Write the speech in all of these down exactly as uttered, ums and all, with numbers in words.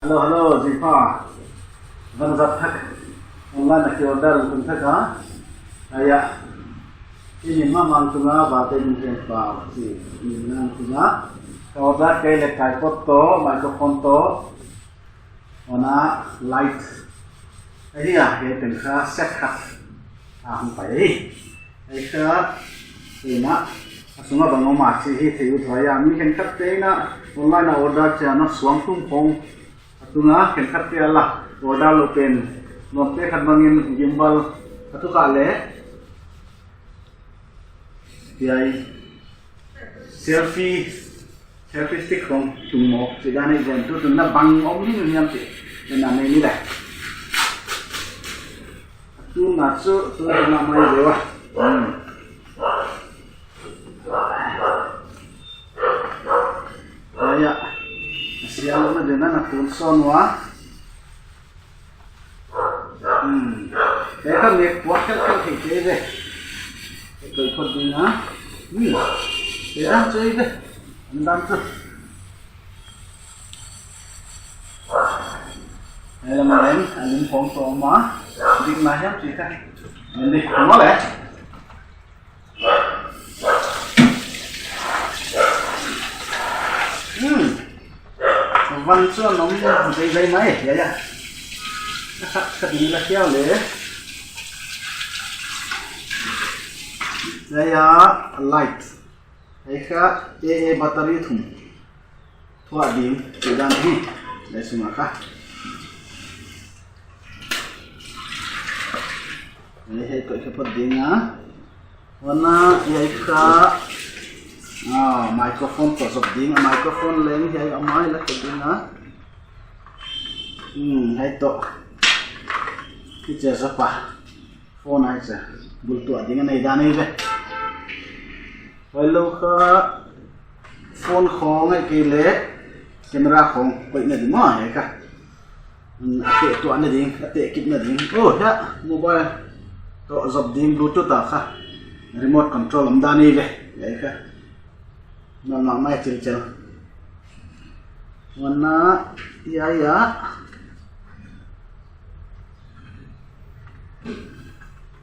Hello, hello, Zipa. Van zat thak. Online a ki order tung thak a. Aya. Ini ma mang tunga ba te min ken pa. Si, ini mang tunga. Ka order kei le tripod toh, microphone toh. Huan a light. Ahi a, hiai pen kha set khat. A hong pai hi. Ahi kha, ina, a sunga bang om a chih hi thei ut huai a. Mi khenkhat te'n a, online a order chiang a suang tum khong. A tunga khenkhat te a la, order lou pen. Lawmte khat bangin gimbal. A tu kha le. Hiai. Selfie. Selfie stick khong tung maw, chih dan hi ven tu tun na bang om ni niam chih. Ina nei ni le. Tun a chu, tun na mai ve ua. Hmm. Aya. Sial na den na tun sawn ua. Hmm. Hiai kha mek puak khelh khelh thei te ve. Hiai toh phot ding a. Hmm. Hiai dan chu ve. An dan chu. Hiai lam a leng, a lim khong toh ma. Dik na hiam chih kha. Dik ma le. Hmm. Van chu a nom dei dei mai, ya, ya. Khat, khat in la khiau le. Ya, ya, light. Hiai kha A A battery thum. Thuah ding, chih dan hi. Hiai sunga kha. Hiai, hiai toh kha phot ding a. Huan a, hiai kha, ah, microphone toh zop ding a, microphone leng hiai a mai la phot ding a. Hmm, hiai toh. Hichi a zop a. Phone hichi a. Bul tuah ding a nei dan hi ve. Huai lou kha phone khong ahihkeileh camera khong koihna ding maw hiai kha. Hmm, a teh tuahna ding, a teh kipna ding. Oh, hiai mobile toh zop ding Bluetooth a kha. Remote control om dan hi ve. Hiai kha. Nal nal mai chil chil. Huan a, hiai a.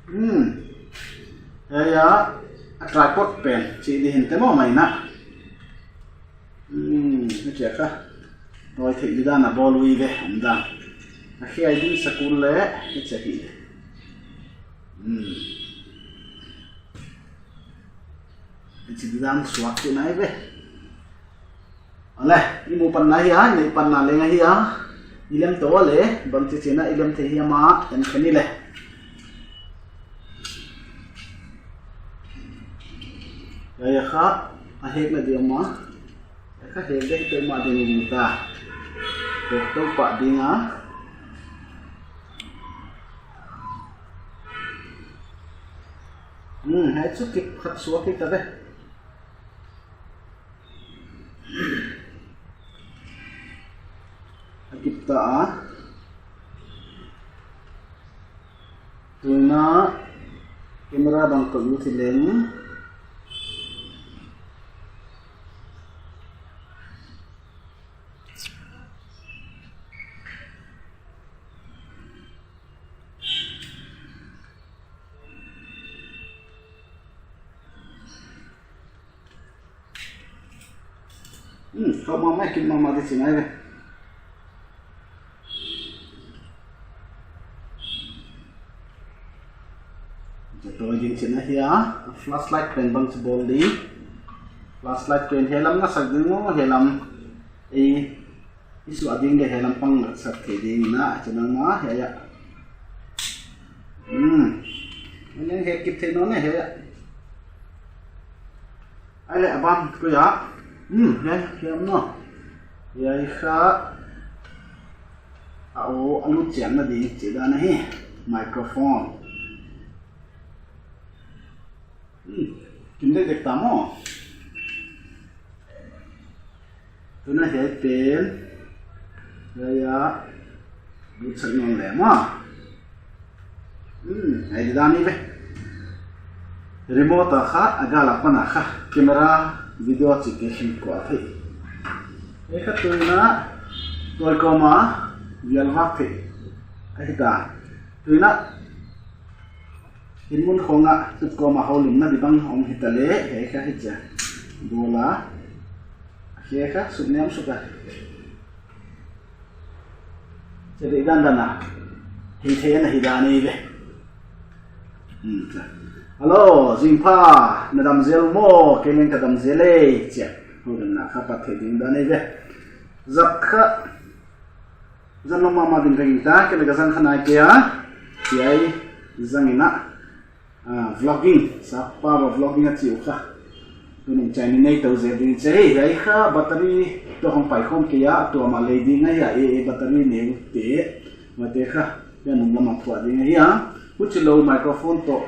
Hmm. Hiai a, a tripod pen, chih di hin te maw mai na. Hmm, hichi a kha. Dawi theih di dan a bawl ui ve, om dan. A khiai ding sakul le, hichi a hi. Hmm. Hichi di dan suak chihna hi ve. Ale, i mu panna hi a, i neih panna leng ahi a. I lem tou a le, bangchi chi'n a i lem thei hiam a, en khe ni le. Hiai kha, a hekna diam a. Hiai kha hek dek tou mah ding in ta. Hek tou pah ding a. Hmm, hiai chu kip khat suak hi ta ve. A kip ta a. Tuna camera bang koih ut hi leng. Hmm, kau mama, kin mama di sini aja. Jatuh jing sini aja. Flashlight pen bang sebol di. Flashlight pen hilam na sagding mo hilam. Eh, Isu a ding le hilam pang sak thei ding na, channel ma, hiai a. Hmm. Hiai a hek kip thei nawn e, hiai a. Ai le, a ban, tu ya. Hmm, hiai, hiai no. Hiai kha. A o, a lut chiang na ding, chih dan ahi. Microphone. Hmm, kin dek dek ta maw. Tuna hiai pen. Hiai a. Lut sak nawn le maw. Hmm, hiai di dan hi ve. Remote a kha, a gal apan a kha. Camera, video chih kei him kua thei. Hiai kha tuna. Tuai kawma vial vak theih ahi ta. Tuin a, in mun khong a, tut kawma houlimna di bang om hita leh, hiai kha hichia. Dua la, hiai kha suk niam suk a. Chih dan dan a, hih theih na hi dan ei ve. Hmm, cha. Hello, zingpha, na dam zel maw, kei leng ka dam zel e, chia. Houlimna kha pat theih ding dan ei ve. Zat kha, zat nop mahmah ding ka gingta, kei leng ka zang kha nai kei a, hiai zang in a, ah, vlogging, Sakpa ba vlogging a chi uh kha. Tuni'n chai ni nei tou zel ding chi, hiai kha battery toh hong pai khawm kei a, tua mah lei ding ahi a, e, e battery neu te, mate kha, hiai nung lam a phuah ding ahi a. Huchilou microphone toh,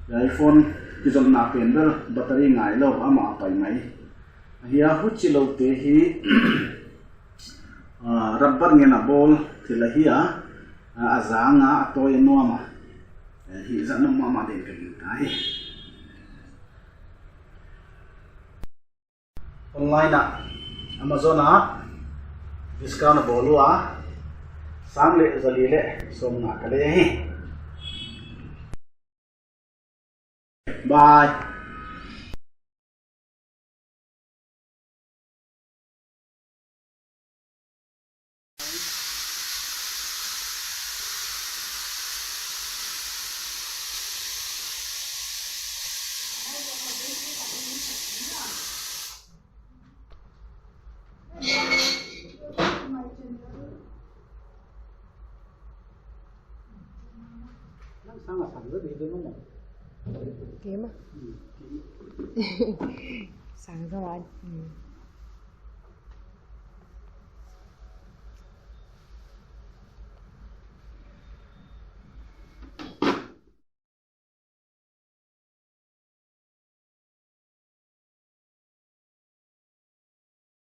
hiai phone kizopna pen bel battery ngailou, amah a pai mai. Hiai huchiloute hi, ah, rubber ngen a bawl thil ahi a, ah, a zang a, a tawi a nuam a. Eh, hih zat nop mahmah ding ka gingta hi. Online a, Amazon a, discount a bawl ua, sang leh zali leh sawmnga ka lei hi. Bye. Nang sang a sang zo di ding mo. Kei mah. Hmm, kei mah. Sang zo a. Hmm.